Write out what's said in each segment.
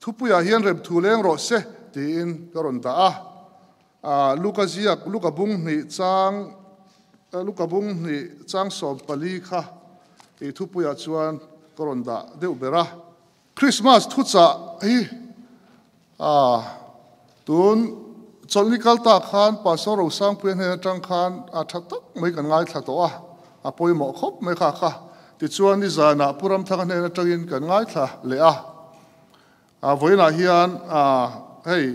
Thupuiah hian rem thu leng rawh se tiin ka rawn dah a. Luka ziak, Luka bung hnih chang, Luka bung hnih chang 14 kha i thupuiah chuan ka rawn dah deuh ber a. Christmas thuchah hi tun chawlhni kal tak khan Pastor Rosangpuia hnen atang khan a tha tak mai kan ngaithla tawh a, a pawimawh khawp mai kha kha. Tichuan nizanah Pu Ramthanga hnen atangin kan ngaithla leh a. Vawiinah hian hei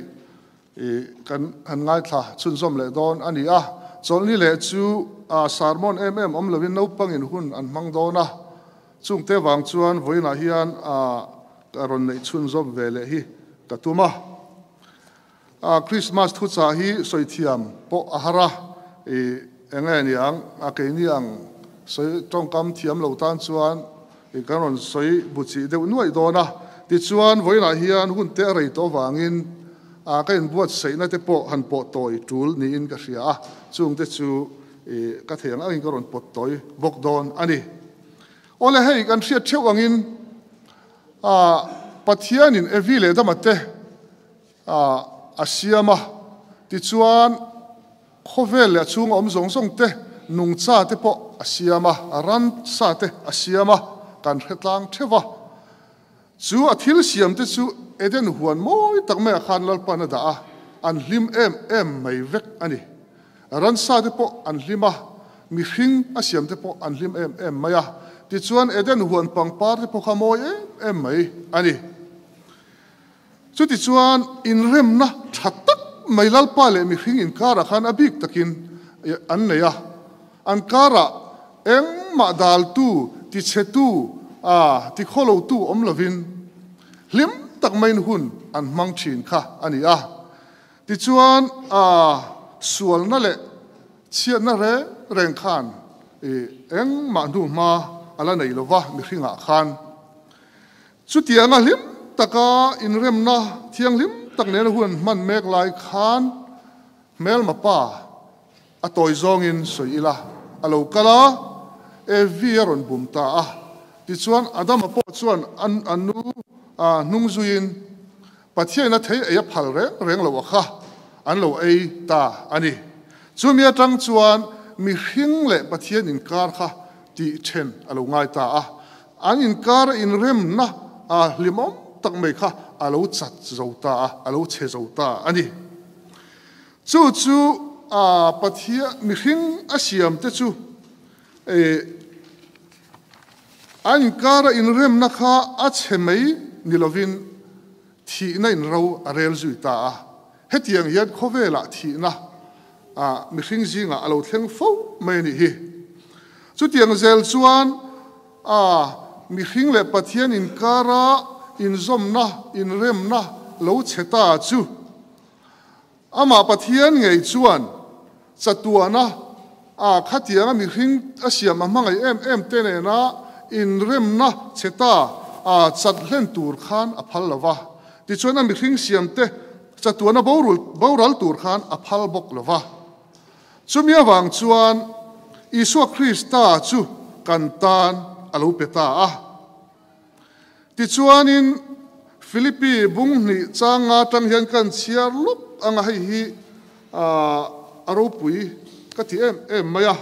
kan han ngaithla chhunzawm leh dawn a ni a. Chawlhni leh chu sermon em em awm lovin naupangin hun an hmang dawn a. Chungte vang chuan vawiinah hian ka rawn neih chhunzawm ve leh hi ka tum a. Christmas thuchah hi sawi thiam pawh a har a, eng nge niang a keini ang sawi tawngkam thiam lo tan chuan kan rawn sawi bu chih deuh nuaih dawn a. Tichuan vawiinah hian hun te a rei tawh avangin ka inbuatsaihna te pawh han pawh tawi tul niin ka hria a, chungte chu ka thei ang angin ka rawn pawt tawi bawk dawn a ni. Awle hei kan hriat theuh angin Pathianin Evi leh Adama te a siam a, tichuan khawvel leh a chhunga awm zawng zawng te nungcha te pawh a siam a, a ransa te a siam a, kan hre tlang theuh a. Chu a thil siam te chu Eden huan mawi tak maiah khan Lalpan a dah a, an hlim em em mai vek a ni. Ransa te pawh an hlim a, mihring a siam te pawh an hlim em em mai a. Tichuan Eden huan pangpar te pawh kha mawi em em mai a ni. Chutichuan inremna tha tak mai Lalpa leh mihring inkarah khan a bik takin an nei a. An karah engmah daltu, tichhetu, tikhawlotu awm lovin hlim tak maiin hun an hmang thin kha a ni a. Tichuan sualna leh chhiatna reng reng khan engmah hnuhma a la nei lova mihringah khan. Chutianga hlim taka inremna thianghlim tak nena hun hman mek lai khan hmelma pa a tawi zawngin sawi ila a lo kal a, Evi a rawn bum ta a. Tichuan Adama pawh chuan a nu hnung zuiin Pathiain a thei ei a phal reng reng lo a kha an lo ei ta a ni. Chumi atang chuan mihring leh Pathian inkar kha tih then a lo ngai ta a. An inkara inremna a hlimawm tak mai kha a lo chat zo ta a, a lo chhe zo ta a ni. Chu chu a Pathian mihring a siam te chu an inkara inremna kha a chhe mai ni lovin thihna in ro a rel zui ta a. Hetiang hian khawvelah thihna mihring zingah a lo thleng fo mai a nih hi. Chutiang zel chuan mihring leh Pathian inkara inzawmna, inremna lo chhe ta chu Amah Pathian ngei chuan chatuana a khatianga mihring a siam a hmangaih em em te nena inremna che ta a chat hlen tur khan a phal lo va. Tichuan a mihring siam te chatuana boral tur khan a phal bawk lo va. Chumi avang chuan Isua Krista chu kan tan a lo pe ta a. Tichuanin Philippi bung hnih changa tang hian kan chhiar lawk anga hei hi a ropui ka ti em em mai a.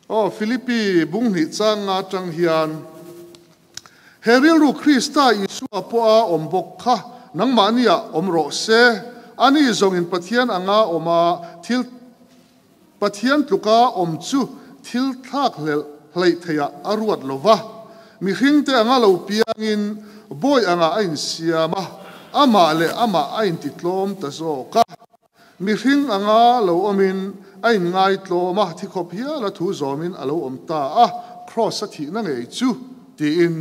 Aw Philippi bung hnih changa tang hian he rilru Krista Isua pawha awm bawk kha nangmahniah awm rawh se, ani zawngin Pathian anga awm a thil Pathian tluka awm chu thil thlak hlelh hleih theihah a ruat lo va, mihringte anga lo piangin bawi angah a insiam a, amah leh amah a intitlawm ta zawk a. Mihring anga lo awmin a inngaitlawm a, thikhawp hial a thu zawmin a lo awm ta a, Kraws a thihna ngei chu, tiin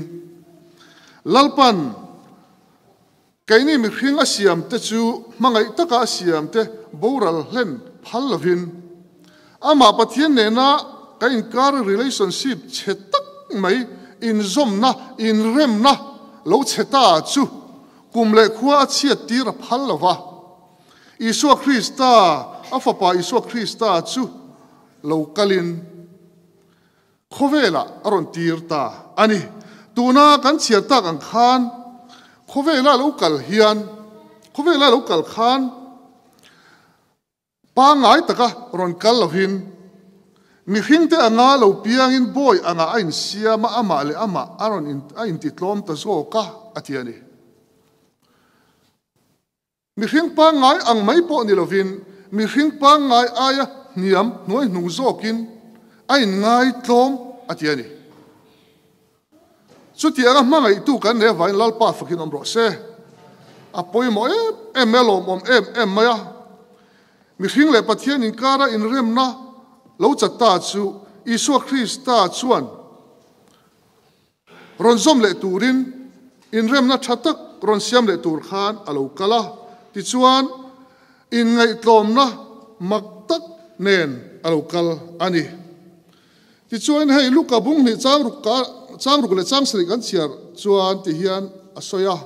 Lalpan Keini mihring a siam te chu hmangaih taka a siam te boral hlen phal lovin, amah Pathian nena kan inkar relationship chhe tak mai inzawmna, inremna lo chhe ta chu kum leh khua a chhiat tir a phal lo va. Isua Krista, a Fapa Isua Krista chu lo kalin, Khawvelah a rawn tir ta a ni. Tuna kan chhiar tak ang khan Khawvela lo kal hian, khawvela lo kal khan pangngai taka rawn kal lovin, mihringte anga lo piangin bawi angah a insiam a, amah leh amah a rawn a intitlawm ta zawk a, a ti a ni. Mihring pangngai ang mai pawh ni lovin, mihring pangngai aia hniam hnuaihnung zawkin a inngai tlawm a ti a ni. Chutianga hmangaihtu kan nei avangin Lalpa fakin awm rawh se. A pawimawh em em mai, a lawmawm em em mai a. Mihring leh Pathian inkara inremna lo chat ta chu Isua Krista chuan Rawn zawm leh turin inremna tha tak rawn siam leh tur khan a lo kal a, tichuan inngaihtlawmna mak tak nen a lo kal a ni. Tichuan hei Luka bung hnih chang ruk chang ruk leh chang sarih kan chhiar chuan ti hian a sawi a,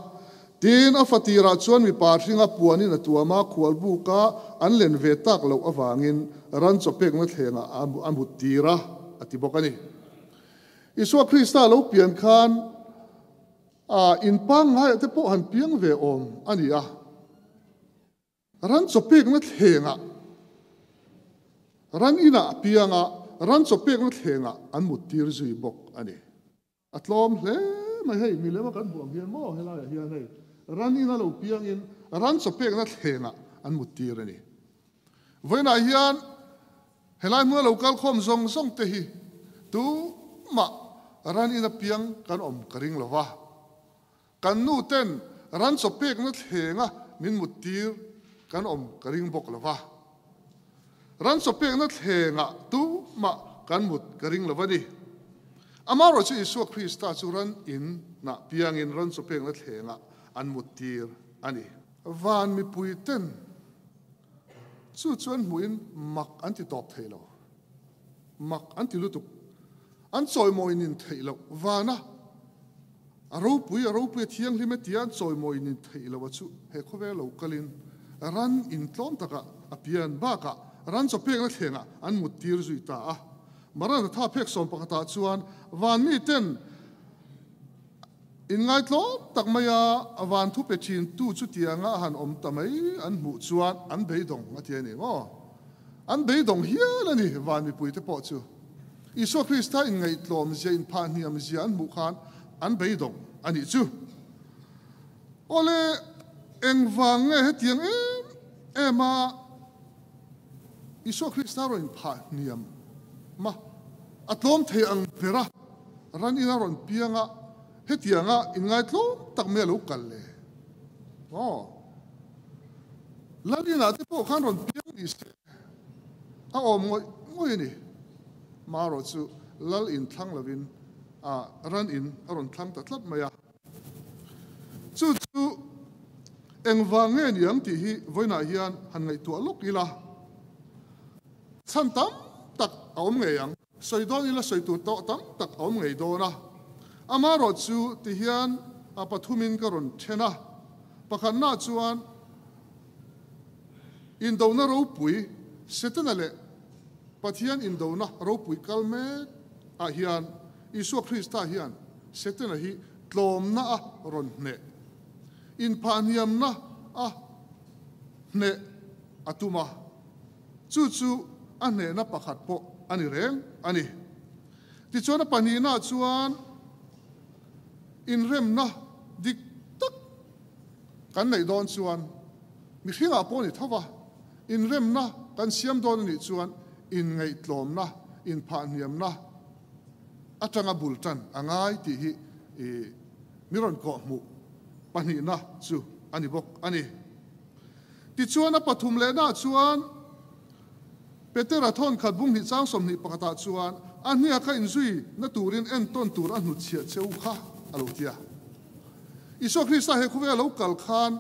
Tin, a fatirah chuan mipa hringa puanin a tuam a, khualbuka an len ve tak loh avangin ran chawpekna thlengah a muttir a, a ti bawk a ni. Isua Krista lo pian khan a in pangngai ah te pawh han piang ve awm a ni a. Ran chawpekna thlengah, ran inah a piang a, ran chawpekna thlengah an muttir zui bawk a ni. A tlawm hle mai hei, milem a kan hmuh ang hian maw helaiah hian hei ran ina lo piangin ran chawpekna thlengah an muttir a ni. Vawiinah hian Helai hmuna lo kal khawm zawng zawng te hi tumah ran in apiang kan awm ka ring lo va. Kan nu ten ran chaw pekna thlenga min mut tir kan awm ka ring bawk lo va. Ran chaw pekna thlengah tumah kan mut ka ring lo va ni. Amaherawhchu Isua Krista chu ran in nah piangin ran chaw pekna thlengah an mut tir a ni. Van mipui ten Chu chuan hmuhin mak an ti tawp thei lo. Mak an ti lutuk. An chawimawi nin theih loh vana a ropui, a ropui, a thianghlim e tia an chawimawi nin theih loh a chu he khawvel lo kalin ran intlawm takah a pian bakah ran chawpekna thlengah an muttir zui ta a. Maranatha phek 11ah chuan van miten Inngaitlawm tak maia a van thu pe thintu chutianga a han awm ta mai an hmuh chuan an beidawng a ti a ni maw? An beidawng hial a ni van mipuite pawh chu. Isua Krista inngaihtlawm zia, inphahhniam zia an hmuh khan an beidawng a nih chu. Awle, engvang nge hetiang em em a Isua Krista rawn inphahhniam ma a tlawm thei ang ber a? Ran in a rawn piang a, hetianga inngaitlawm tak mai a lo kal le. Aw. Lal inah te pawh khan rawn piang ni se, a awm ngawih ngawih a ni. Marawh chu lal in thlang lovin a ran in a rawn thlang ta tlat mai a. Chu chu engvang nge ni ang tih hi vawiinah hian han ngaihtuah lawk ila, chhan tam tak a awm ngei ang. Sawi dawn ila sawi tur tawh tam tak a awm ngei dawn a, amaherawh chu ti hian a pathumin ka rawn then a, pakhatna chuan indona ropui Setana leh Pathian indona ropui kal mek ah hian Isua Krista hian Setana hi tlawmna a rawn hneh, inphahhniamna a hneh a tum a. Chu chu a hnehna pakhat pawh a ni reng a ni. Tichuan a pahnihnaah chuan inremna dik tak kan neih dawn chuan mihringah pawh a ni tho va, inremna kan siam dawn a nih chuan inngaihtlawmna, inphahhniamna atanga bul tan a ngai tih hi mi rawn kawhhmuh pahnihna chu a ni bawk a ni. Tichuan a pathum lehnaah chuan Petera thawn khat bung hnih chang 21ah chuan a hniak kha inzui na turin entawn tur a hnutchhiah che u kha a lo ti a. Isua Krista he khawvela lo kal khan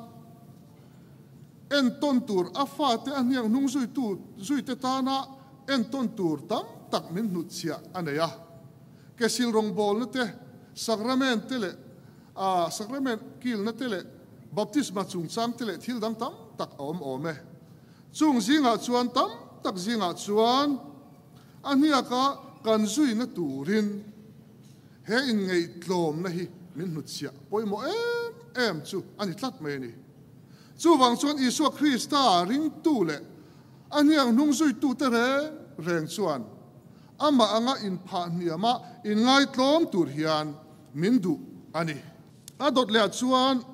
entawn tur a fate a hniak hnung zuitu zuite tana entawn tur tam tak min hnutchhiah a nei a. Kesil rawngbawlna te, sakramen te leh A sacrament kilna te leh baptisma chungchang te leh thil dang tam tak a awm awm e. Chung zingah chuan tam tak zingah chuan a hniaka kan zuina turin he inngaihtlawmna hi min hnutchhiah pawimawh em em chu a ni tlat mai a ni. Chuvang chuan Isua Krista ringtu leh a hniang hnung zuitute reng reng chuan amah anga inphah hniama inngaitlawm tur hian min duh a ni. A dawt lehah chuan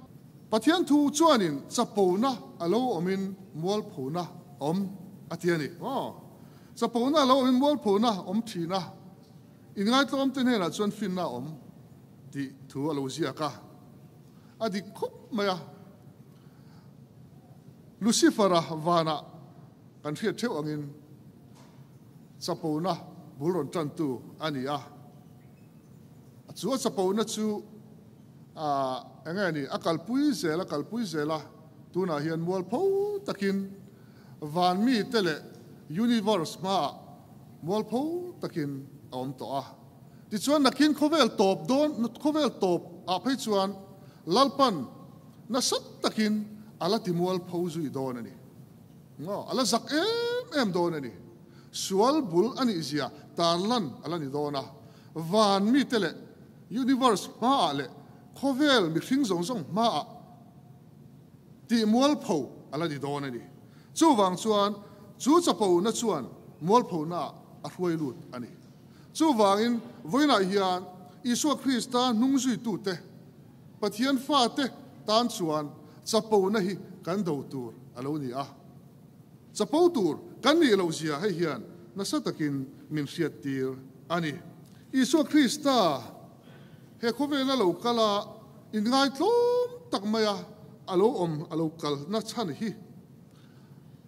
Pathian thu chuanin chapona a lo awmin mualphona awm a ti a ni. Aw, chapona a lo awmin mualphona awm thin a, inngaitlawmte hnenah chuan finna a awm tih thu a lo ziak a. A dik khawp mai a. Lucifer-a vanah kan hriat theuh angin chapona bul rawn tantu a ni a. Chu a chapona chu eng nge ni, a kalpui zel a kalpui zel a, tunah hian mualpho takin van mite leh universe hmaah mualpho takin a awm tawh a. Tichuan nakin khawvel tawp dawn, khawvel tawp ah phei chuan Lalpan nasa takin a la ti mualpho zui dawn a ni. Ngaw, a la zak em em dawn a ni. Sual bul a nih zia tarlan a la ni dawn a. Van mite leh universe hmaah leh khawvel mihring zawng zawng hmaah tih mualpho a la ni dawn a ni. Chuvang chuan chu chapona chuan mualphonaah a hruai lut a ni. Chuvangin vawiinah hian Isua Krista hnungzuitute, Pathian fate tan chuan chapona hi kan do tur a lo ni a. Chapo tur kan nih loh zia hei hian nasa takin min hriattir a ni. Isua Krista he khawvela lo kal a, inngaitlawm tak maia a lo awm a lo kalna chhan hi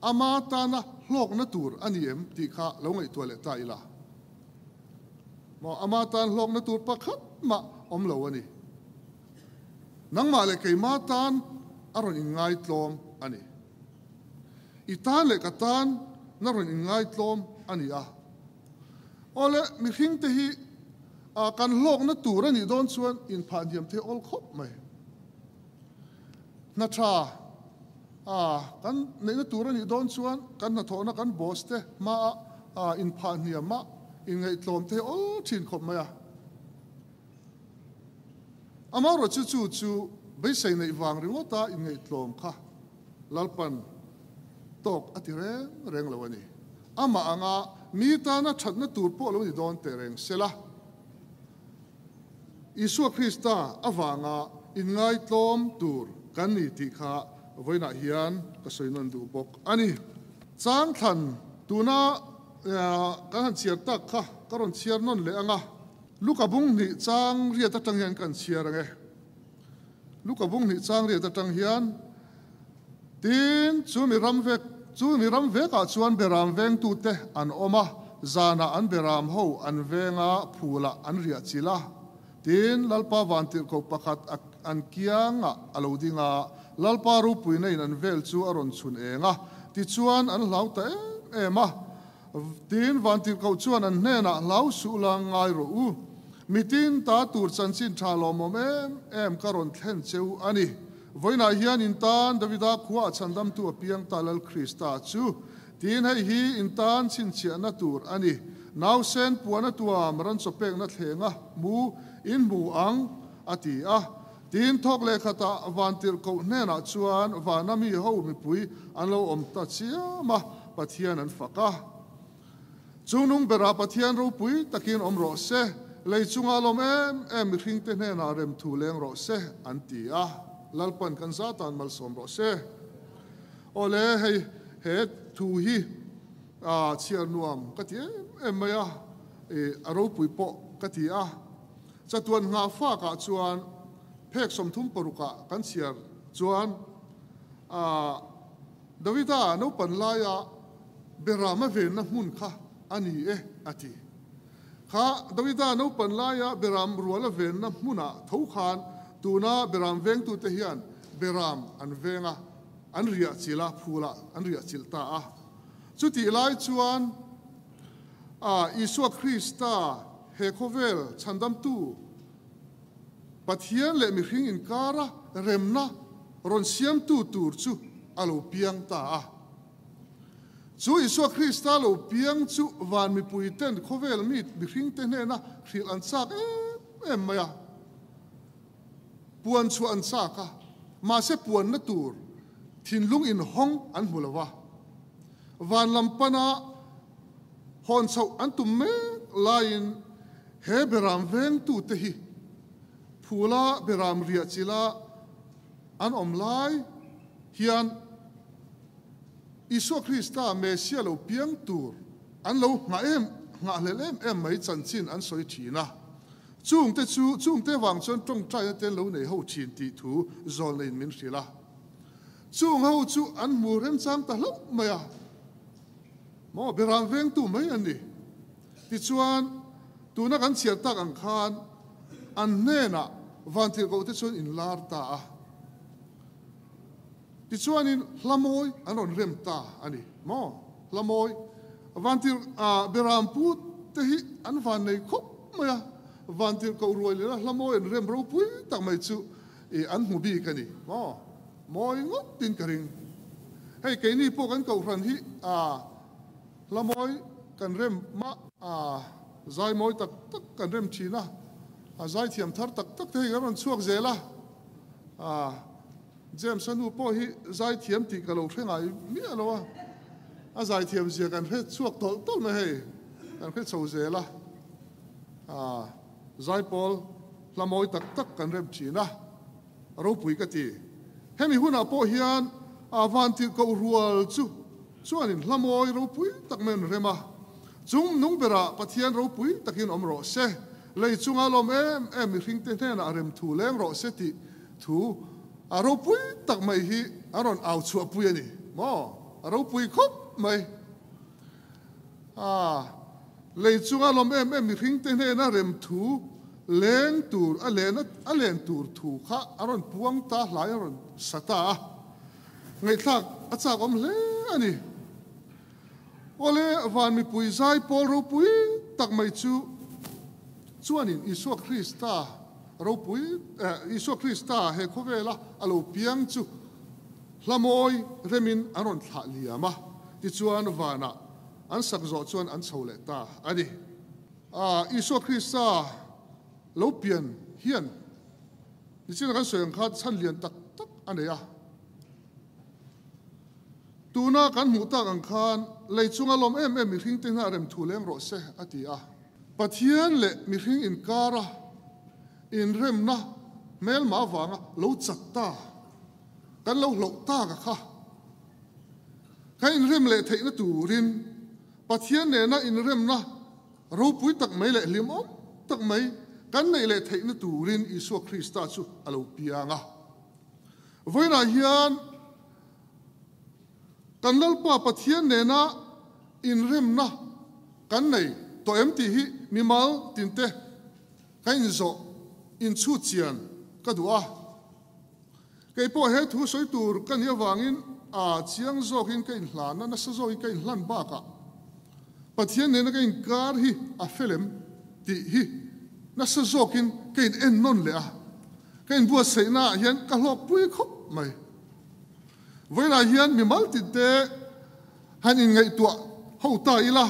ama tana hlawkna tur a ni em tih kha lo ngaihtuah leh ta ila. Maw ama tan hlawkna tur pakhat mah awm lo a ni. Nangmah leh keimah tan a rawn inngaitlawm a ni. I tan leh ka tan na rawn inngaitlawm a ni a. Awle, mihringte hi kan hlawkna tur a nih dawn chuan inphah hniam thei awl khawp mai. Hna tha kan neihna tur a nih dawn chuan kan hnathawhna kan boss te hmaah inphah hniam a, inngaihtlawm thei awl thin khawp mai a. Amaherawhchu chu chu beisei neih vang ringawta inngaihtlawm kha Lalpan tawk a ti reng reng lo a ni. Amah anga mi tana thatna tur pawh lo ni dawn teh reng sela, Isua Krista avanga inngaitlawm tur kan ni tih kha vawiinah hian ka sawi nawn duh bawk a ni. Changthlan tuna kan han chhiar tak kha ka rawn chhiar nawn leh ang a, Luka bung hnih chang riat atang hian kan chhiar ang e. Luka bung hnih chang riat atang hian, Tin, chu mi ram vek, chu mi ram vekah chuan beram vengtute an awm a, zanah an beram ho an veng a, phulah an riah chilh a. Tin, Lalpa vantirhkoh pakhat a an kiangah a lo ding a, Lalpa ropuina in an vel chu a rawn chhun eng a, tichuan an hlau ta em em a. Tin, vantirhkoh chuan an hnenah, Hlau suh la, ngai rawh u. Mitin ta tur chanchin tha lawmawm em em ka rawn thlen che u a ni. Vawiinah hian in tan Davida khua a chhandamtu a piang ta Lal Krista chu. Tin, hei hi in tan chhinchhiahna tur a ni. Nausen puan a tuam ran chawpekna thlenga mu in hmu ang, a ti a. Tin, thawk leh khatah vantirhkoh hnenah chuan vana mi ho mipui an lo awm ta chiam a, Pathian an fak a. Chungnung berah Pathian ropui takin awm rawh se, lei chunga lawm em em mihringte hnenah remthu leng rawh se, an ti a. Lalpan kan zatan malsawm rawh se. Awle, hei he thu hi chhiar nuam ka ti em em mai a, a ropui pawh ka ti a. Chatuan nghah fakah chuan phek 36ah kan chhiar chuan Davida naupan laia Berama venna hmun kha a ni e, a ti. Kha Davida naupan laia Beram ruala venna hmunah tho khan tuna Beram vengtute hian Beram an veng a, an riah chilh a, phulah an riah chilh ta a. Chutih lai chuan Isua Krista he khawvel chhandamtu Pathian leh mihring inkara remna rawn siamtu tur chu a lo piang ta a. Chu Isua Krista lo piang chu van mipuiten khawvel mi mihringte hnena hrilh an chak em em mai a, puan chhuah an chak a. Mahse puanna tur thinlung inhawng an hmu lo va. Van lam pana hawn chhoh an tum mek laiin he beram vengtute hi phula beram riah chila an awm lai hian Isua Krista Messia lo piang tur an lo nghah em nghahhlelh em em mai chanchin an sawi thin a. Chungte chu chungte vang chuan tawngtaina te an lo nei ho thin tih thu zawlneiin min hrilh a. Chung ho chu an hmu remchang ta hlauh mai a. Maw beram vengtu mai an ni. Tichuan, tuna kan chhiar tak ang khan an hnenah vantirhkohte chuan inlar ta a. Tichuanin hla mawi an rawn rem ta a ni maw? Hla mawi vantir beram pu te hi an van nei khawp mai a, vantir koh ruai leh a hla mawi an rem ropui tak mai chu an hmu bik a ni maw? Mawi ngawt tin ka ring. Hei keini pawh kan kohhran hi hla mawi kan rem mah zai mawi tak tak kan rem thin a, a zaithiam thar tak tak te hi kan rawn chhuak zel a. James a nu pawh hi zaithiam tih ka lo hre ngai miah lo a, a zaithiam zia kan hre chhuak tawlh tawlh mai hei, kan hre chho zel a, aah zaipawl hla mawi tak tak kan rem thin a, ropui ka ti. Hemi hunah pawh hian a vantirh koh rual chu chuanin hla mawi ropui tak mai an rem a, chung nung berah Pathian ropui takin awm rawh se, lei chunga lawm em em mihringte hnenah rem thu leng rawh se tih Thu a ropui tak mai hi a rawn au chhuahpui a ni maw? A ropui khawp mai. A lei chunga lawm em em mihringte hnena rem thu leng tur a len a len tur thu kha a rawn puang ta hlai a rawn sa ta a. Ngaihthlak a chak awm hle a ni. Awle van mipui zai pawl ropui tak mai chu chuanin Isua Krista Ropui Isua Krista he khawvela a lo piang chu hla mawi remin an rawn thlah liam a, tichuan vanah an sak zawh chuan an chho leh ta a ni. Isua Krista lo pian hian nichina kan sawi ang khan chhan lian tak tak a nei a. Tuna kan hmuh tak ang khan lei chunga lawm em em mihringte hna rem thu leng rawh se a ti a. Pathian leh mihring inkara inremna hmelma avanga lo chat ta, kan lo hloh tak a kha. Kan inrem leh theihna turin Pathian nena inremna ropui tak mai leh hlimawm tak mai kan neih leh theihna turin Isua Krista chu a lo piang a. Vawiinah hian Kan Lalpa Pathian nena inremna kan nei tawh em tih hi mimal tinte ka inzawh inchhut chian ka duh a. Kei pawh he thu sawi tur ka nih avangin a chiang zawkin ka inhlan a, nasa zawkin ka inhlan bakah Pathian nena ka inkar hi a fel em tih hi nasa zawkin ka in ennawn leh a, ka inbuatsaihnaah hian ka hlawkpui khawp mai. Vawiinah hian mimal tinte han inngaihtuah ho ta ila,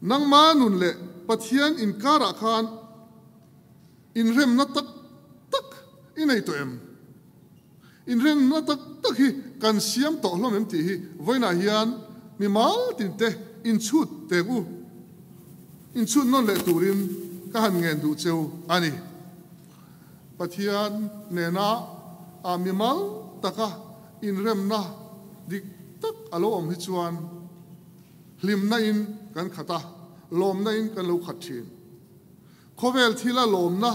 nangma nun leh Pathian inkarah khan inremna tak tak i nei tawh em? Inremna tak tak hi kan siam tawh hlawm em tih hi vawiinah hian mimal tinte inchhut teng u, inchhut nawn leh turin ka han ngen duh cheu a ni. Pathian nena a mimal taka inremna dik tak a lo awm hi chuan hlimna in kan khat a, lawmna in kan lo khat thin. Khawvel thila lawmna,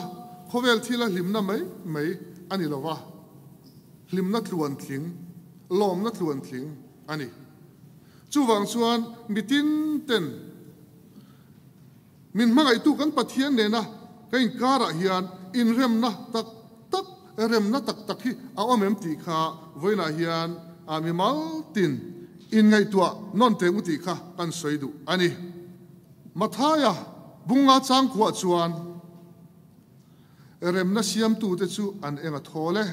khawvel thila hlimna mai mai a ni lova, hlimna tluantling, lawmna tluantling a ni. Chuvang chuan mitin ten Min hmangaihtu kan Pathian nena ka inkarah hian inremna tak tak, remna tak tak hi a awm em tih kha vawiinah hian mimal tin inngaihtuah nawn teh u tih kha kan sawi duh a ni. Mathaia bunga changkhuah chuan remna siamtute chu an eng a thawl e,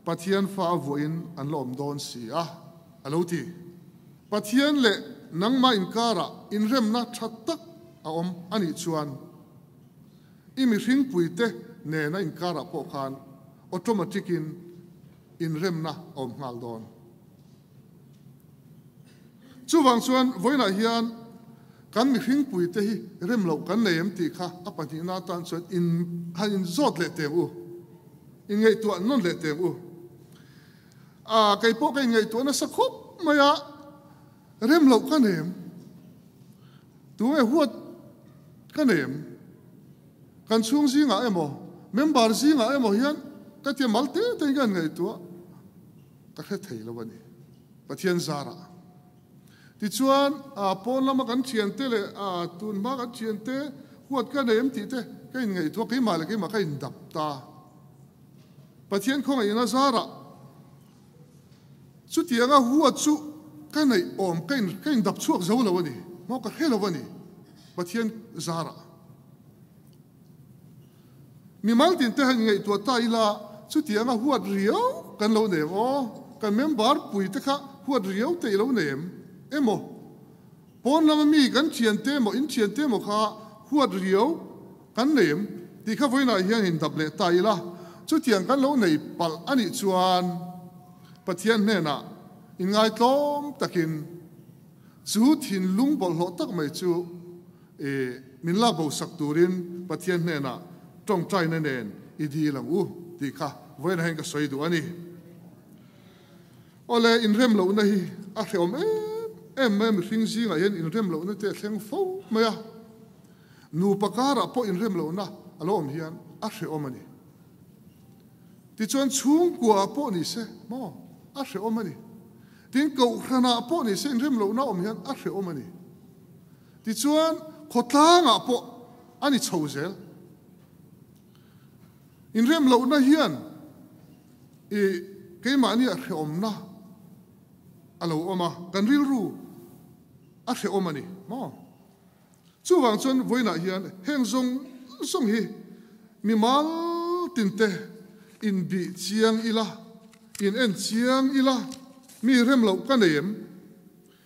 Pathian fa a vuahin an la awm dawn si a, a lo ti. Pathian leh nangmah inkarah inremna tha tak a awm a nih chuan i mihringpuite nena inkarah pawh khan automatic in inremna a awm nghal dawn. Chuvang chuan vawiinah hian kan mihringpui te hi rem loh kan nei em tih kha a pahnihna atan chuan in han inzawt leh teng u, inngaihtuah nawn leh teng u. A, kei pawh ka inngaihtuah nasa khawp mai a, rem loh ka nei em? Tunge huat ka nei em? Kan chhung zingah emaw, member zingah emaw hian ka tia mal te tein ka inngaihtuah ka hre thei lo a ni. Pathian zarah. Tichuan, pawn lama kan thiante leh tun hma kan thiante huat ka nei em tih te ka inngaihtuah, keimah leh keimah ka indap ta. Pathian khawngaihna zarah chutianga huat chu ka neih awm ka in ka indap chhuak zo lo a ni maw ka hre lo a ni Pathian zarah. Mimal tinte han ngaihtuah ta ila chutianga huat riau kan lo nei em aw? Kan member pui te kha huat riau te i lo nei em emaw? Pawn lama mi kan thiante emaw in thiante emaw kha huat riau kan nei em tih kha vawiinah hian indap leh ta ila chutiang kan lo nei palh a nih chuan Pathian hnenah inngaitlawm takin chu thinlung bawlhhlawh tak mai chu I min lak bo sak turin Pathian hnenah tawngtaina nen i dil ang u tih kha vawiinah hian ka sawi duh a ni. Awle, inrem lohna hi a hrehawm em em mai a, mihring zingah hian inrem lohna te a thleng fo mai a, nupa karah pawh inrem lohna a lo awm hian a hrehawm a ni. Tichuan chhungkuaah pawh ni se maw a hrehawm a ni. Tin, kohhranah pawh ni se inrem lohna a awm hian a hrehawm a ni. Tichuan, khawtlangah pawh a ni chho zel. Inrem lohna hian i keimahni a hrehawmna a lo awm a, kan rilru a hrehawm a ni maw? Chuvang chuan vawiinah hian heng zawng zawng hi mimal tinte inbih chiang ila, in en chiang ila, mi rem loh ka nei em?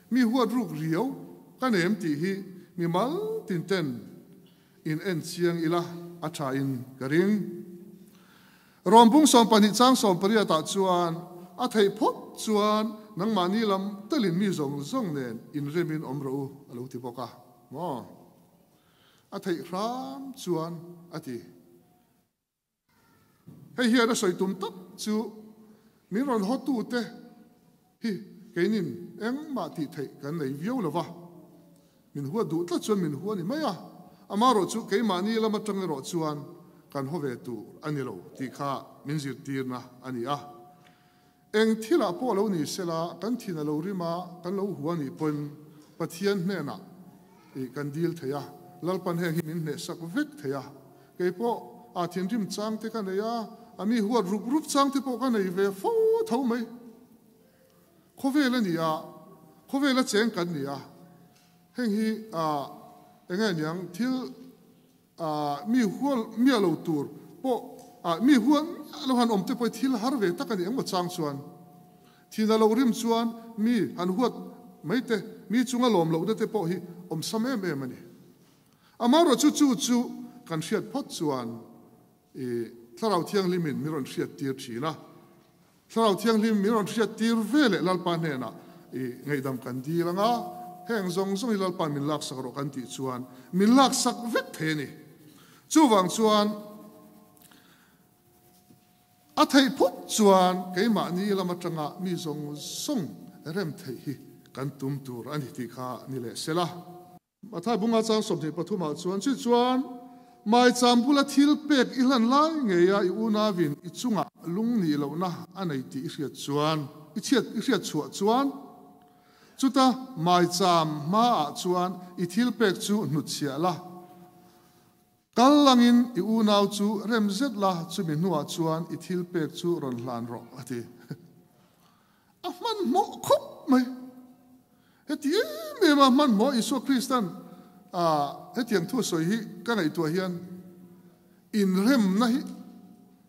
Mi huat ruk riau ka nem tih hi mi mal tin ten in en chiang ila a tha in ka ring. Rawmbung 12 chang 18 ah chuan a theih phawt chuan nangmahni lam telin mi zawng zawng nen inrem in awm rawh u a lo ti bawk a maw? A theih hram chuan a ti. Hei hian a sawi tum tak chu min rawn hawtute hi keinin engmah tih theih kan nei viau lo va, min huat duh tlat chuan min hua ni mai a, amaherawh chu keimahni lam atang erawh chuan kan haw ve tur a ni lo tih kha min zirtirna a ni a. Eng thilah pawh lo ni sela kan thin a lo rim a, kan lo hua nih pawhin Pathian hnenah kan dil thei a, Lalpan heng hi min hnehsak vek thei a. Kei pawh a thinrim chang te ka nei a, a mi huat rup rup chang te pawh ka nei ve fo tho mai. Khawvel a ni a, khawvel a cheng kan ni a, heng hi eng nge niang thil mi hual miah lo tur pawh mi hual miah lo han awm te pawh hi thil har ve tak a ni engmaw chang chuan thin a lo rim chuan mi han huat mai te, mi chunga lawm lohna te pawh hi awmsam em em a ni. Amaherawh chu chu chu kan hriat phawt chuan i Thlarau Thianghlimin min rawn hriat tir thin a. Thlarau Thianghlim min rawn hriat tir ve leh Lalpa hnenah i ngaihdam kan dil ang a, heng zawng zawng hi Lalpa min laksak rawh kan tih chuan min laksak vek thei a ni. Chuvang chuan a theih phawt chuan keimahni lam atanga mi zawng zawng rem theih hi kan tum tur a ni tih kha ni leh sela. Mathai bunga chang 23 ah chuan, Chu chuan maicham bula thil pek i hlan lai ngei a i unauin i chungah lung nih lohna a nei tih i hriat chuan, i chhiat i hriat chhuah chuan, chuta maicham hmaah chuan i thil pek chu hnutchhiah la, kal langin i unau chu rem zet la, chumi hnuah chuan i thil pek chu rawn hlan rawh, a ti. A hmanhmawh khawp mai. Heti em em a hmanhmawh Isua Kristan hetiang thu a sawi hi ka ngaihtuah hian inremna hi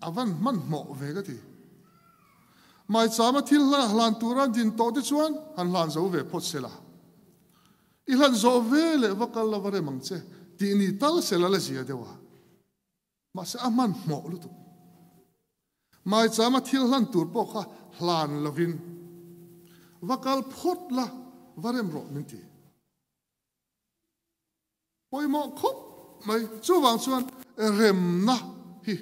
a van hmanhmawh ve ka ti. Maichama thil hla hlan tura din tawh te chuan han hlan zo ve phawt sela. I hlan zawh ve leh va kal la va rem ang che tih ni tal sela la zia deuh a. Mahse a hmanhmawh lutuk. Maichama thil hlan tur pawh kha hlan lovin va kal phawt la, va rem rawh min ti. Pawimawh khawp mai. Chuvang chuan remna hi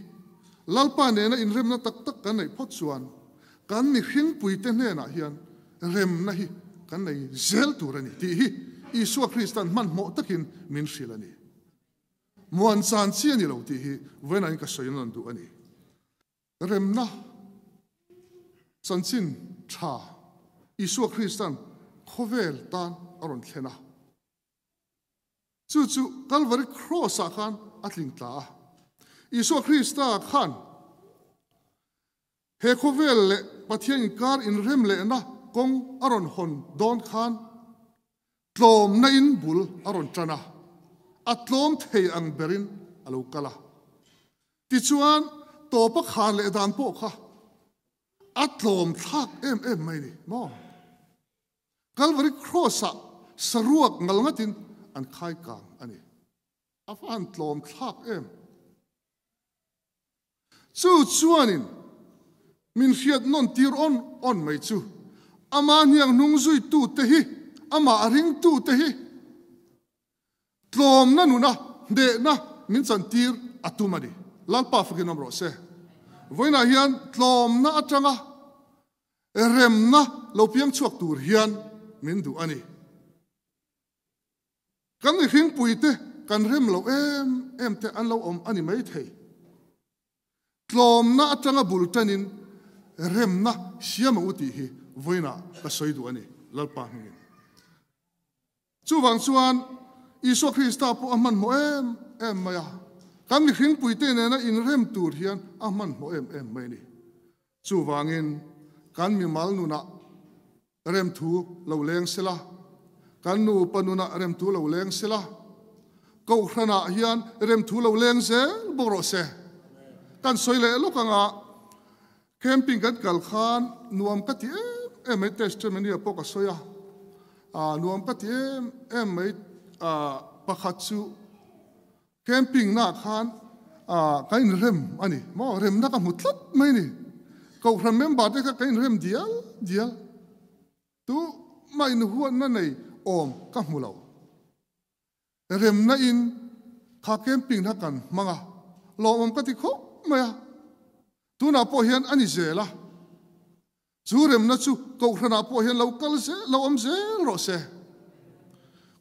Lalpa nena inremna tak tak kan neih phawt chuan kan mihringpuite hnenah hian remna hi kan nei zel tur a ni tih hi Isua Krista'n hmanhmawh takin min hrilh a ni. Muan chan chi a ni lo tih hi vawiinain ka sawi nawn duh a ni. Remna chanchin tha Isua Krista'n khawvel tan a rawn thlen a. Chu chu Kalvari Cross-ah khan a tling tla a. Isua Krista khan he khawvel leh Pathian inkar inrem lehna kawng a rawn hawn dawn khan tlawmna in bul a rawn tan a, a tlawm thei ang berin a lo kal a. Tichuan, tawpa khar leh dan pawh kha a tlawm thlak em em mai ni maw? Kalvari Cross-ah saruak ngal ngatin an khai kang a ni. A va han tlawm thlak em! Chu chuanin min hriat nawn tir awn awn mai chu amah hniang hnung zuitute hi, amah ringtute hi tlawmna nuna hnehna min chantir a tum a ni. Lalpa fakin awm rawh se. Vawiinah hian tlawmna atanga Remna lo piang chhuak tur hian min duh a ni. Kan mihringpuite kan rem lo em em te an lo awm a ni mai thei. Tlawmna atanga bul tanin remna siam ang u tih hi vawiinah ka sawi duh a ni, Lalpa hmingin. Chuvang chuan Isua Krista pawh a hmanhmawh em em mai a, kan mihringpuite nena inrem tur hian a hmanhmawh em em mai a ni. Chuvangin kan mimal nunah remthu lo leng sela, kan nupa nunah remthu lo leng sela, Kohhranah hian remthu lo leng zel bawk rawh se. Kan sawi leh lawk anga Camping kan kal khan nuam ka ti em em mai, testimony ah pawh ka sawi a, ah nuam ka ti em em mai, ah pakhat chu camping naah khan ah kan inrem a ni maw, remna ka hmu tlat mai a ni, Kohhran member te kha kan inrem dial dial, tu mah inhuatna nei awm ka hmu lo. Remna in kha camping kha kan hmang a, lawmawm ka ti khawp mai a. Tunah pawh hian a ni zel a, chu remna chu Kohhranah pawh hian lo kal zel, lo awm zel rawh se.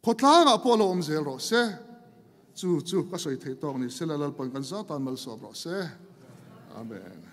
Khawtlangah pawh lo awm zel rawh se. Chu chu ka sawi theih tawk ni sela Lalpan kan zatan malsawm rawh se. Amen.